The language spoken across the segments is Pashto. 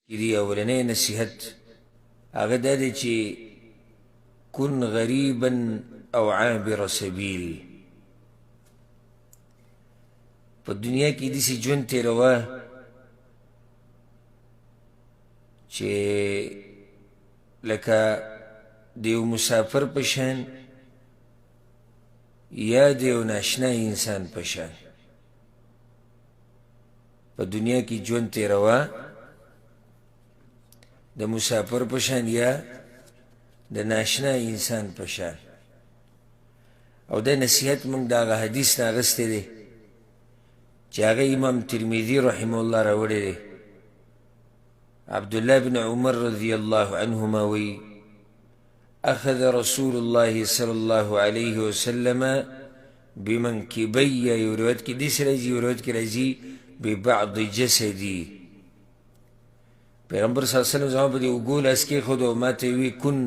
کې دی اولنی نصیحت هغه دا دی چې کن غریبا او عابر سبیل. په دنیا کې داسې ژوند تېروه چې لکه د یو مسافر په شان یا د یو ناشنا انسان په شان. په دنیا کې ژوند تېروه د مسافر په شان یا د ناشنا انسان په شان. او دا نصیحت موږ د هغه حدیث نه اخیستی دی چې هغه امام ترمذي رحمه الله راوړی دی. عبدالله بن عمر رضی الله عنهما وی اخذ رسول الله صلی الله علیه وسلم بمنکبی، یو روایت کې داسې راځي، یو روایت کې راځي ببعض جسدي. پیغمبر صلی الله علیه وسلم زما په دې اوږو لاس کېښود او ما ته یې وویل کن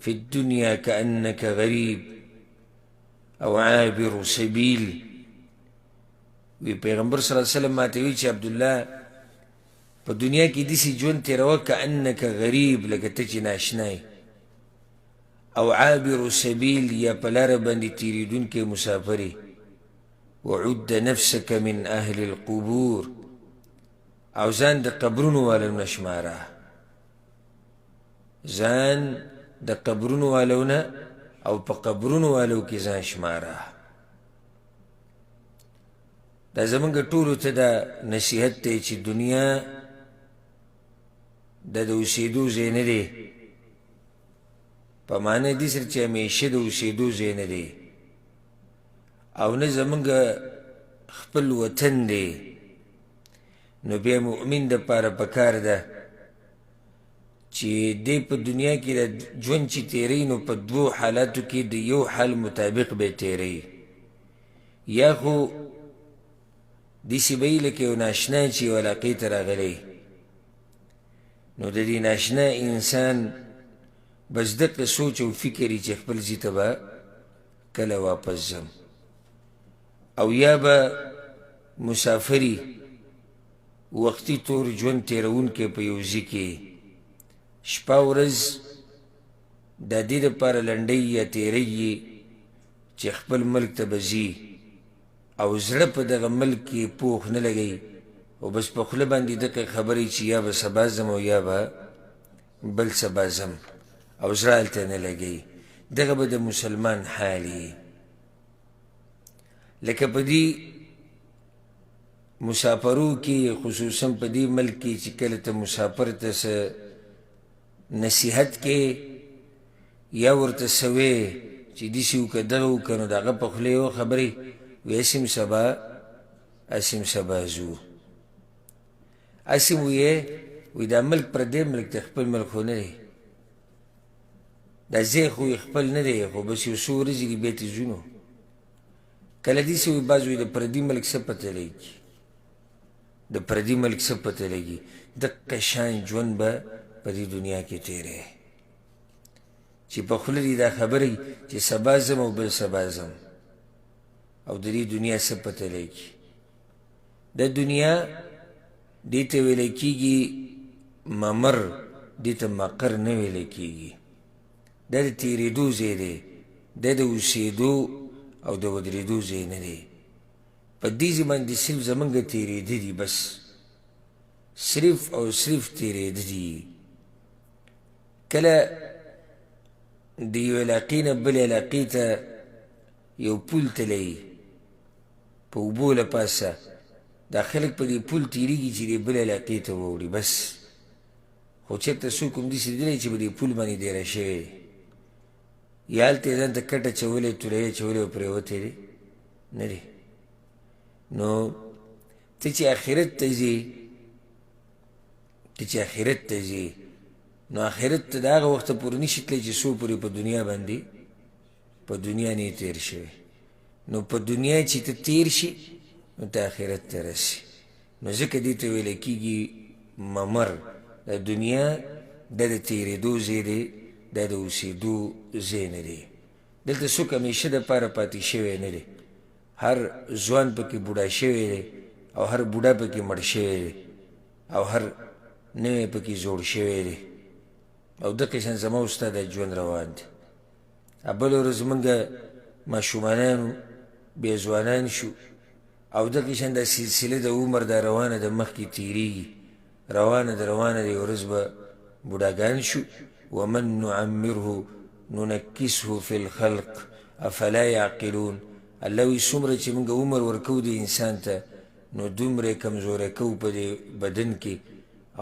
فی الدنیا کأنک غریب او عابر سبیل. وی پیغمبر صلی الله علیه وسلم ما ته ویل چې عبدالله په دنیا کې داسې ژوند تېروه کأنک غریب، لکه ته چې ناشنا یې، او عابر سبیل یا په لاره باندې تېرېدونکی مسافر یې. وعد نفسک من اهل القبور، او ځان د قبرونو والو نه شماره، ځان د قبرونو والو نه او په قبرونو والو کې ځان شماره. دا زمونږ ټولو ته دا نصیحت دی چې دنیا دا د اوسېدو ځای نه دی، په معنی دې سره چې همیشه د اوسېدو ځای نه دی، او نه زمونږ خپل وطن دی. نو بیا مؤمن دپاره پکار ده چې دی په دنیا کې د ژوند چې تېروي نو په دوو حالاتو کې د یو حال مطابق به تېروي. یا خو داسې به وي لکه یو ناشنا چې یو علاقې ته راغلی، نو د دې ناشنا انسان بس دقه سوچ او فکر یې چې خپل ځای ته به کله واپس ځم، او یا به مسافري وختي تور ژوند تېروونکی په یو ځای کې شپه ورځ د دې دپاره لنډۍ یا تېروي چې خپل ملک ته به ځي او زړه په دغه ملک کې پوخ نه لګوي، او بس په خوله باندې دقه خبرې چې یا به سبا ځم او یا به بل سبا ځم، او زړه هلته نه لګوي. دغه به د مسلمان حال وي. لکه په دې مسافرو کې، خصوصا په دې ملک کې چې کله ته مسافر ته څه نصیحت کې یا ورته څه وې چې داسې وکړه دغه وکړه، نو د هغه په خوله یوه خبرې وي هسې هم سبا هسې هم سبا ځو، هسې هم ویې وایي دا ملک پردی ملک دی، خپل ملک خو نه دی، دا ځای خو یې خپل نه دی، خو بس یو څو ورځې دي بیا ترې ځو. نو کله داسې وي بعض وایي د پردي ملک څه پته لګي، د پردي ملک څه پته لګي. دقه شان ژوند به په دې دنیا کې تېری چې په خوله دې دا خبره وي چې سبا ځم او بل سبا ځم، او د دې دنیا څه پته لګي. د دنیا دې ته ویل کېږي ممر، دې ته مقر نه ویل کېږي. دا د تېرېدو ځای دی، دا د اوسېدو او د ودرېدو ځای نه دی. په دې ځای باندې صرف زمونږ تېرېده دي، بس صرف او صرف تېرېده دي. کله د یو علاقې نه بلې علاقې ته یو پول تللی په اوبو له پاسه، دا خلک په دې پول تېرېږي چې دې بلې علاقې ته واوړي بس. خو چېرته څوک هم داسې لیدلی چې په دې پول باندې دېره شوی دی، یا هلته یې ځان ته کټه اچولې، توله یې اچولې او پرېوتی دی، نه دی. نو ته چې آخرت ته ځې، ته چې آخرت ته ځې، نو آخرت ته د هغه وخته پورې نشي تللی چې څو پورې په دنیا باندې په دنیا نه تېر شوی. نو په دنیا چې ته تېر شي نو ته آخرت ته رسې. نو ځکه دې ته ویل کېږي ممر. د دنیا دا د تېرېدو ځای دی، دا د اوسېدو ځای نه دی. دلته څوک همیشه دپاره پاتې شوی نه دی، هر ځوان پکې بوډا شوی دی او هر بوډا پکې مړ شوی دی او هر نوی پکې جوړ شوی دی. او دقې شان زما او ستا دا ژوند روان دی. بله ورځ موږ ماشومانان بیا ځوانان شو، او دقې شان دا سلسله د عمر دا روانه ده، مخکې تېرېږي، روانه ده روانه ده، یوه ورځ به بوډاګان شو. ومن نعمره ننکسه فی الخلق افلا یعقلون. الله وایي څومره چې موږ عمر ورکوو دې انسان ته نو دومره یې کمزوری کوو په دې بدن کې.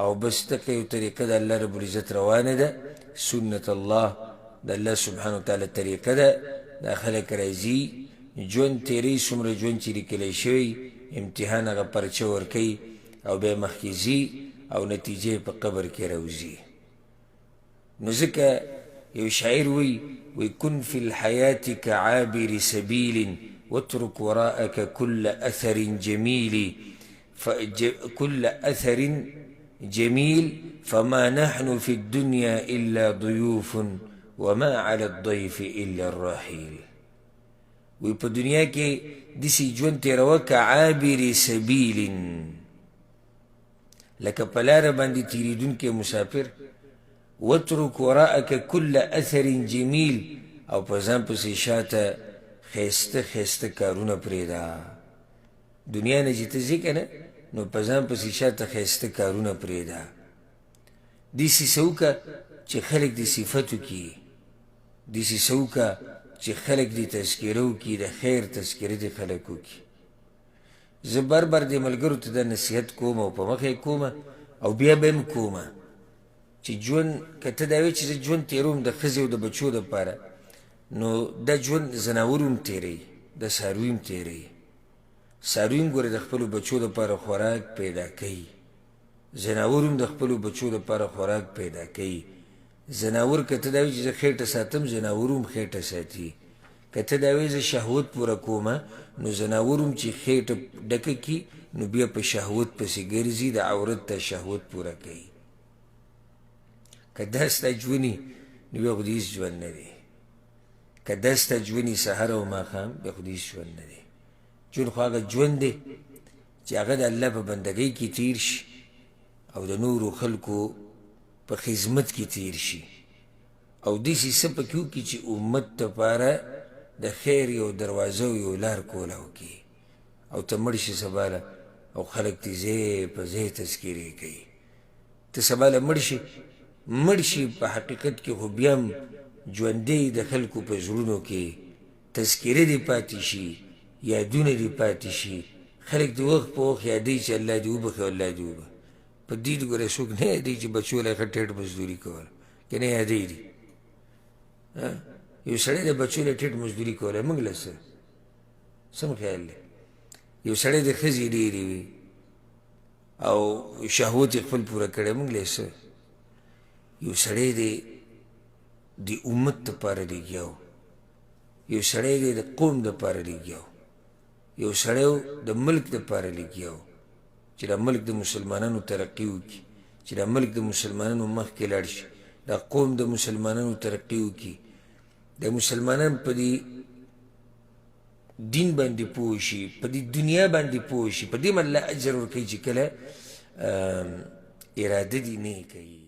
او بس دقه یو طریقه د الله رب العزت روانه ده، سنت الله، د الله سبحانه وتعالی طریقه ده. دا خلک راځي ژوند تېروي، څومره ژوند چې لیکلی شوی امتحان هغه پرچه ورکوي او بیا مخکې ځي او نتیجه یې په قبر کې راوځي. نو ځکه یو شاعر وایي، وایي کن فی الحیاة کعابر سبیل واترک وراءک کل اثر جمیل كل اثر جميل فما نحن في الدنيا الا ضيوف وما على الضيف الا الرحيل. وی په دنیا کې داسې ژوند تېروه کعابر سبیل، لکه په لاره باندې تېرېدونکی مسافر. واترک وراءک کل اثر جمیل، او په ځان پسې شاته ښایسته ښایسته کارونه پرېږده. دنیا نه چې ته ځې که نه نو په ځان پسې شاته ښایسته کارونه پرېږده. داسې څه وکړه چې خلک دې صفت وکړي، داسې څه وکړه چې خلک دې تذکره وکړي، د خیر تذکره دې خلک وکړي. زه بار بار دې ملګرو ته دا نصیحت کوم او په مخه یې کوم او بیا به هم کوم چې ژوند که ته دا وایې چې زه ژوند تېروم د ښځې او د بچو دپاره، نو دا ژوند ځناور هم تېروي، دا څاروي هم تېروي. څاروي هم ګوره د خپلو بچو دپاره خوراک پیدا کوي، ځناور هم د خپلو بچو دپاره خوراک پیدا کوي. ځناور که ته دا وایې چې زه خېټه ساتم، ځناور هم خېټه ساتي. که ته دا وایې زه شهوت پوره کوم، نو ځناور هم چې خېټه ډکه کړي نو بیا په شهوت پسې ګرځي، د عورت ته شهوت پوره کوي. که دا ستا ژوند وي نو بیا خو دې هېڅ ژوند نه دی. که دا ستا ژوند وي سهار او ماښام، بیا خو دې هېڅ ژوند نه دی. ژوند خو هغه ژوند دی چې هغه د الله په بندګۍ کې تیر شي او د نورو خلکو په خدمت کې تیر شي، او داسې څه پکې وکړي چې امت دپاره د خیر یو دروازه او یو لار کولاو کړي. او ته مړ شې سبا له او خلک دې ځای په ځای تذکرې کوي. ته سبا له مړ شې، مړ شي په حقیقت کې خو بیا هم ژوندی د خلکو په زړونو کې، تذکره دې پاتې شي، یادونه دې پاتې شي، خلک دې وخت په وخت یادوي چې الله دې وبخښي او الله دې وبخښي. په دې دې ګوره څوک نه یادوي چې بچو له ښه ټیټ مزدوري کوله، که نه یادوي دي؟ یو سړی د بچو له ټیټ مزدوري کوله، موږ له څه سم خیال دی؟ یو سړی د ښځې ډېرې وي او شهوت یې خپل پوره کړی، موږ له څه؟ یو سړی دی د امت دپاره لګیا و، یو سړی دی د قوم دپاره لګیا و، یو سړی د ملک دپاره لګیا و چې دا ملک د مسلمانانو ترقي وکړي، چې دا ملک د مسلمانانو مخکې لاړ شي، دا قوم د مسلمانانو ترقي وکړي، د مسلمانان په دې دین باندې پوه شي، په دې دنیا باندې پوه شي. په دې هم الله اجر ورکوي چې کله اراده دې نه کوي.